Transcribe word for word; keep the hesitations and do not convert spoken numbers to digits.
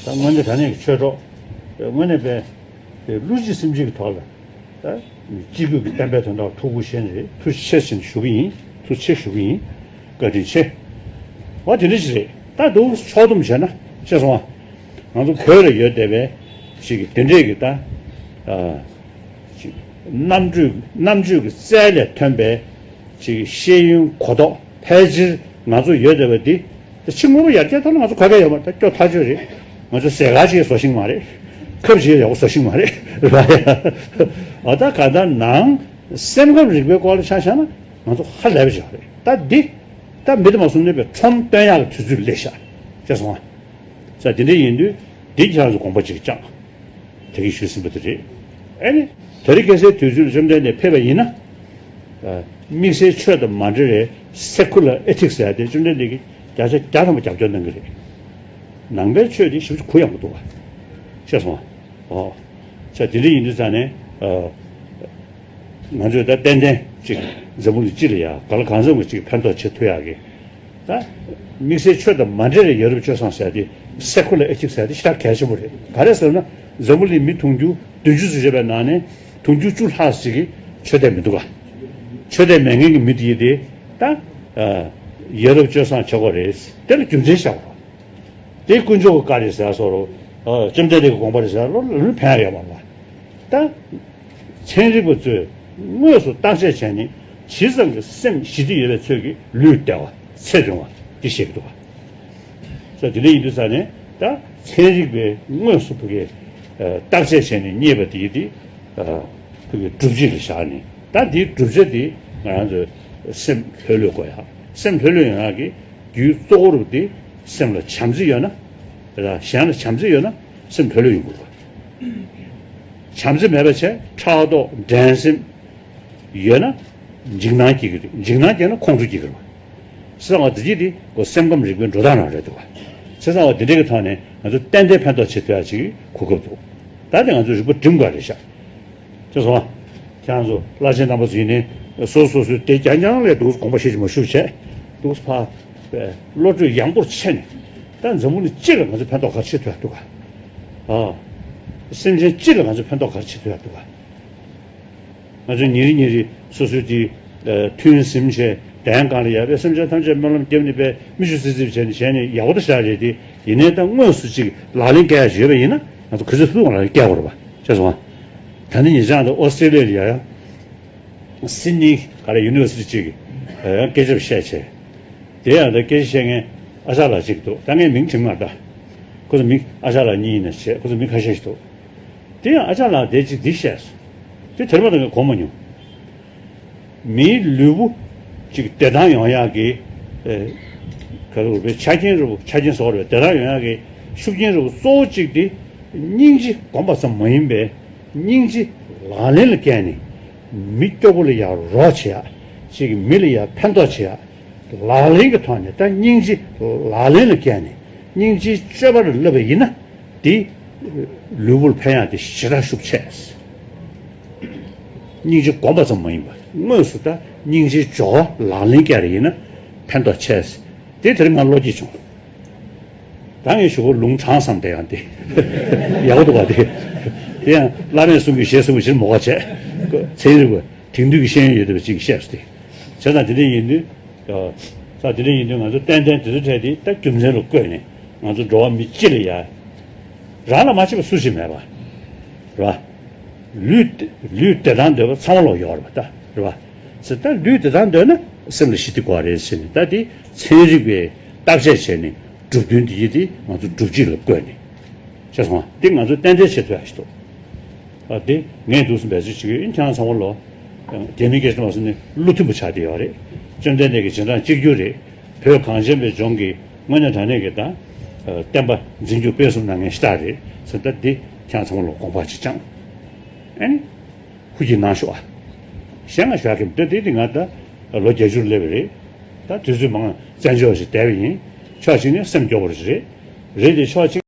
ད་དངོས་གནས་དྲང་གནས་ཀྱི་ཆོས་གྲོགས། དངོས་གནས་པའི་ཀླུ་གཅིག་སེམས་གཅིག་གི་ཐོག་ལ། ད་སྤྱི་སྒོས་ཀྱི་བསྟན་པའི་དོན་དག་ཐུགས་ཁུར་བཞེས་ནས་ཐུགས་རྗེ་ཆེ་ཞེས་ཞུ་གི་ཡིན། ཐུགས་རྗེ་ཆེ་ཞུ་གི་ཡིན། བཀའ་དྲིན་ཆེ། འོ་དེ་འདྲ་ཞིག་རེད། ད་འདུག་ཕྱོགས་བསྡོམས་བྱས་ན་ཤེས་སོང་ང་། ང་ཚོ་བོད་ལ་ཡོད་བསྡད་པའི་ཞིག་གི་དེ་འདྲས་ཀྱི་ད། ཨ། ཅིག་རྣམ་དཔྱོད་རྣམ་དཔྱོད་ཀྱི་རྩལ་ལས་ཐོན་པའི་ཅིག་ཤེས་ཡོན་གོ་རྟོགས་ཕལ་ཆེར་ང་ཚོ་ཡོད་བསྡད་པ་འདི། ད་ཕྱི་དངོས་པོ་ཡར་རྒྱས་ཐོག་ལ་ང་ཚོ་ག་གེ་ཡོད་མ་རེད། ད་སྐྱོ་ཐག་ཆོད་རེད། ང་ཚོ་ཟས་ག་ཅིག་བཟོ་ཤེས་མ་རེད། ཁབ་ཅིག་ཡག་པོ་བཟོ་ཤེས་མ་རེད། རེད་པ། ཨ། ད་ག་ད་ནང་སེམས་ཁམས་རིག་པའི་སྐོར་ལ་ཆ་བཞག་ན་ང་ཚོ་ཧ་ལས་པ་ཅིག་རེད། ད་འདི་ད་མི་དུ་མ་གསུམ་གནས་པའི་ཁྲོམ་སྟོན་ཡག་གི་དུས་ཚོད་སླེབས་ཤག་ཅེས་སོང་ང་། ས་དེ་འདྲ་ཡིན་དུས་འདི་ཁྱེད་རང་ཚོ་དགོངས་པ་ཅིག་བཅངས། དེ་གི་ཞུས་ཟིན་པ་དེ་རེད། ཨ་ནི། དེ་རིང་ཁ་སའི་དུས་ཚོད་ལ་བཅོམ་ལྡན་འདས་ཕེབས་པ་ཡིན་ན། ཨ། དམིགས་བསལ་ཆོས་དང་མ་འབྲེལ་བའི་སེ་ཁུ་ལར་ཨེ་ཐིག་ཟེར་ཡ་དེ་བཅོམ་ལྡན་འདས་ཀྱིས་བརྒྱ་ཆ་བརྒྱ་ཐམ་པ་རྒྱབ་སྐྱོར་གནང་གི་རེད། ནང་པའི་ཆོས་དེ་ཞེ་པོ་ཅིག་གུ་ཡངས་པོ་འདུག་བ། ཤེས་སོང་ང་། ཨོ། ས་དེ་འདྲ་ཡིན་དུས་ཙང་ནས། ཨ། ང་ཚོས་ད་ཏན་ཏན་ཅིག་འཛམ་བུ་གླིང་སྤྱི་ལ་ཡ་གང་ལ་གང་འཚམ་གྱི་ཅིག་ཕན་ཐོགས་བྱེད་ཐུབ་ཡག་གི། ད་དམིགས་བསལ་ཆོས་དང་མ་འབྲེལ་བའི་ཡ་རབས་སྤྱོད་བཟང་ཟེར་ཏེ། སེ་ཁུ་ལར་ཨེ་ཐིག་ཟེར་ཏེ་ཞེ་དྲག་གལ་ཆེན་པོ་རེད། ག་རེ་ཟེར་ན། འཛམ་བུ་གླིང་མི་དུང་ཕྱུར་བདུན་ཅུ་ཙམ་ཡོད་པའི་ནང་ནས་དུང་ཕྱུར་བཅུ་ལྷག་ཅིག་གིས་ཆོས་དད་མི་འདུག་ག། ཆོས་དད་མེད་མཁན་གྱི་མི་དེ་ཡིན་ཏེ། ད། ཨ། ཡ་རབས་སྤྱོད་བཟང་བྱེད་དགོས་རེད། དེ་ལ་རྒྱུ་མཚན་བཤད་དགོས་རེད། དེ་དཀོན་མཆོག་གི་བཀའ་རེད་ཟེར་བཟོ་འདྲ། ཨ། བཅོམ་ལྡན་འདས་ཀྱི་དགོངས་པ་རེད་ཟེར་བཟོ་འདྲ་ལ་ཕན་ཡོད་མ་རེད། ད་ཚན་རིག་པ་ཚོས་དངོས་སུ་བརྟག་དཔྱད་བྱས་ནས། ཇི་ཙམ་གྱི་སེམས་ཞི་བདེ་ཡོད་པའི་ཚོད་ཀྱིས་ལུས་བདེ་བ་ཚེ་རིང་བ་འདི་བཤད་ཀྱི་འདུག་བ། ས་དེ་འདྲ་ཡིན་དུས་ཙང་ནས། ད་ཚན་རིག་པས་དངོས་སུ་ཕ་གིའི། ཨ། བརྟག་དཔྱད་བྱས་ནས་རྙེད་པ་དེ་ཡིན་ཏེ། ཨ། ཕ་གིའི་སྒྲུབ་བྱེད་ལ་བཞག་ནས། ད་འདིའི་བསྒྲུབ་བྱ་དེ་ང་རང་ཚོའི་སེམས་ལྷོད་ལྷོད་དགོས་ཡག། སེམས་ལྷོད་ལྷོད་ཡོང་ཡག་གི་རྒྱུའི་གཙོ་བོ་རུ་དེ། སེམས་ལ་བྱམས་བརྩེ་ཡོད་ན། ར། གཞན་ལ་བྱམས་བརྩེ་ཡོད་ན་སེམས་ལྷོད་ལྷོད་ཡོང་གི་རེད། བྱམས་བརྩེ་མེད་པ་བྱས་ཕྲག་དོག་འགྲན་སེམས་ཡོད་ན། འཇིགས་སྣང་སྐྱེ་གི་རེད། འཇིགས་སྣང་སྐྱེས་ན་ཁོང་ཁྲོ་སྐྱེ་གི་རེད། བྱས་ཙང་བ་དེ་གཅིག་དེ་ཁོ་སེམས་ཁམས་རིག་པའི་འགྲོ་སྟངས་རང་རེད་འདུག་བ། བྱས་ཙང་བ་དེ་འདྲ་གི་ཐོག་ནས་ང་ཚོ་ཏན་ཏན་ཕན་ཐོགས་བྱེད་ཐུབ་ཡག་ཅིག་གོ་སྐབས་འདུག། ད་དེ་ང་ཚོ་རིག་པ་སྒྲིམ་དགོས་རེད་ཤག། ཅེས་སོང་། ཁྱེད་རང་ཚོ་བླ་ཆེན་རྣམ་པ་ཚོ་ཡིན་ནའི་སོ་སོ་སོའི་དེ་རྐྱང་རྐྱང་ལས་འདུག་དགོངས་པ་བཞེས་ཀྱི་མ་བཞུགས་བྱས། འདུག་ཕ། བློ་གྲོས་ཡངས་པོར་ཕྱེ་ནས། ད་འཛམ་བུ་གླིང་སྤྱི་ལ་ང་ཚོ་ཕན་ཐོགས་ག་རེ་བྱེད་ཐུབ་ཡག་འདུག་ག། ཨ། སེམས་ཅན་སྤྱི་ལ་ང་ཚོ་ཕན་ཐོགས་ག་རེ་བྱེད་ཐུབ་ཡག་འདུག་ག། ང་ཚོ་ཉིན་རེ་ཉིན་རེ་སོ་སོའི་དེ། ཨ། ཐུན་ཟིན་བྱས་གདན་གང་ལ་ཡར་པའི་སེམས་ཅན་ཐམས་ཅད་སྨོན་ལམ་བརྒྱབ་ནས་པའི་མིག་ཆུ་སིབ་སིབ་བྱས་ནས་བྱས་ནས་ཡག་པོ་ཞེ་དྲག་རེད་དེ། ཡིན་ནའི་ད་དངོས་སུ་ཅིག་ལག་ལེན་བཀལ་ཡག་ཡོད་པ་ཡིན་ན་ང་ཚོ་ག་ཚོད་ཐུབ་ཐུབ་ལག་ལེན་བཀལ་དགོས་རེད་པ། ཤེས་སོང་ང་། ད་ནི་ཉེ་ཆར་དུ་ཨོ་སི་ཀྲི་ལི་ཡ་ལ་ཡང་། སིད་ནི་ག་རེ་ཡུ་ནི་ཝར་སི་ཊི་ཅིག་གི་ཡང་སྐད་ཆ་བཤད་བྱས། དེ་ཡང་ད་སྐད་ཆ་བཤད་མཁན་ཨ་ཅག་ལགས་ཅིག་འདུག། ད་ངས་མིང་བྲིས་མ་ད། ཁོ་ཚོ་མི་ཨ་ཅག་ལགས་གཉིས་ཡིན་ན་བྱས། ཁོ་ཚོ་མི་ཁ་ཤས་ཤིག་འདུག། དེ་ཡང་ཨ་ཅག་ལགས་དེ་ཅིག་འདི་བཤད་སོང་། དེ་དེར་མ་དང་གོ་མ་མྱོང་། མིའི་ལུས་པོ་ཅིག་བདེ་ཐང་ཡོང་ཡག་གི། ཨེ། ག་རེ་བའི་ཆ་རྐྱེན་རུ་ཆ་རྐྱེན་བཟོ་བར་བའི་བདེ་ཐང་ཡོང་ཡག་གི་ཤུགས་རྐྱེན་རུ་གཙོ་བོ་གཅིག་དེ། སྙིང་རྗེ་སྒོམ་པ་ཙམ་མ་ཡིན་པའི། སྙིང་རྗེ་ལག་ལེན་ལ་བཀལ་ནས། མི་སྐྱོ་པོ་ལ་ཡང་རོགས་བྱེད་ཡག་ཅིག། མི་ལ་ཡང་ཕན་ཐོགས་བྱེད་ཡག། ལག་ལེན་གྱི་ཐོག་ནས་ད་སྙིང་རྗེ་ལག་ལེན་ལ་བཀལ་ནས་སྙིང་རྗེའི་སྤྱོད་པ་ལ་བསླབ་པ་ཡིན་ན། དེ་ལུས་པོ་ལ་ཕན་ཡག་དེ་ཞེ་དྲག་ཤུགས་ཆེ། སྙིང་རྗེ་སྒོམ་པ་ཙམ་མ་ཡིན་པར་དངོས་སུ་ད་སྙིང་རྗེའི་སྦྱོར་བ་ལག་ལེན་བསྐྱར་ཡིན་ན་ཕན་ཐོགས་ཆེ། དེ་དེར་ང་བློ་སྐྱེས་བྱུང་། ད་ངས་ཞུ་གོ་ལུང་དྲངས་བསམ་དེ་ཡང་དེ་ཡག་པོ་འདུག་ག། དེ་དེ་ཡང་བླ་མས་གསུང་གི་ཞེས་གསུང་གི་ཕྱིར་མོ་ཁ་བྱས། ཚན་རིག་པ་དེང་དུས་ཀྱི་ཤེས་ཡོན་ཡོད་བསྡད་པ་ཅིག་གིས་བཤད་སོང་སྟེ། བྱས་ཙང་དེ་འདྲ་ཡིན་དུས། ས་དེ་འདྲ་ཡིན་དུས་ང་ཚོ་ཏན་ཏན་དེ་ཚོ་འཕྲད་དེ་ད་རྒྱུ་མཚན་ལ་བཀོད་ནས་ང་ཚོ་འགྲོ་བ་མི་སྤྱི་ལ་ཡ། རང་ལ་མ་ཕྱེ་བ་སུ་ཞིག་མེད་པ། རེད་བ། ལུས་ལུས་བདེ་ཐང་འདོད་པ་ཚང་མ་ལོག་ཡོད་རེད་པ་ད། རེད་བ། ཟེར་ད་ལུས་བདེ་ཐང་འདོད་ན་སེམས་ལ་ཞི་བདེ་དགོས་རེད་ཟེར་ནས། ད་དེ་ཚན་རིག་པས་བརྟག་དཔྱད་བྱས་ནས་གྲུབ་དོན་དེ་ཡི་དེ་ང་ཚོ་སྒྲུབ་བྱེད་ལ་བཀོད་ནས། ཤེས་སོང་ང་། དེ་ང་ཚོ་ཏན་ཏན་བྱེད་ཐུབ་ཡག་ཞིག་འདུག། ཨ། དེ་ངས་འདུག་སེ་འབད་རྩོལ་བྱེད་ཀྱི་ཡོད། ཁྱེད་རང་ཚང་མ་ལོ། རྒྱ་མིའི་སྐད་ཆ་མ་སོང་ནས་བློ་མཐུན་པོ་ཆགས་བསྡད་ཡོད་རེད། བཅོམ་ལྡན་འདས་ཀྱི་རྗེས་འབྲང་གཅིག་གྱུར་རེད། བོད་གངས་ཅན་པའི་ལྗོངས་ཀྱི་དངོས་གནས་དྲང་གནས་ཀྱི་ད། ཨ། བསྟན་པ་འཛིན་སྐྱོང་སྤེལ་གསུམ་གནང་མཁན་ཞེ་དྲག་རེད་ཟེར། ད་འདི་ཁྱེད་རང་ཚང་མ་ལོ་དགོངས་པ་ཅིག་བཅངས། ཨ་ནི། ཧུར་གྱིས་གནང་ཤོག་ཨ། གཞན་ང་ཞུ་ཡག་གི་མི་འདུག། དེ་དེ་ང་ད་ལོ་བརྒྱད་ཅུར་སླེབས་པ་རེད། ད་དུས་ཚོད་མང་བཙན་བྱོལ་བ་ཞིག་བསྡད་པ་ཡིན། ཕྱོགས་གཅིག་ནས་སེམས་སྐྱོ་པོ་རེད། རེད་དེ་ཕྱོགས་གཅིག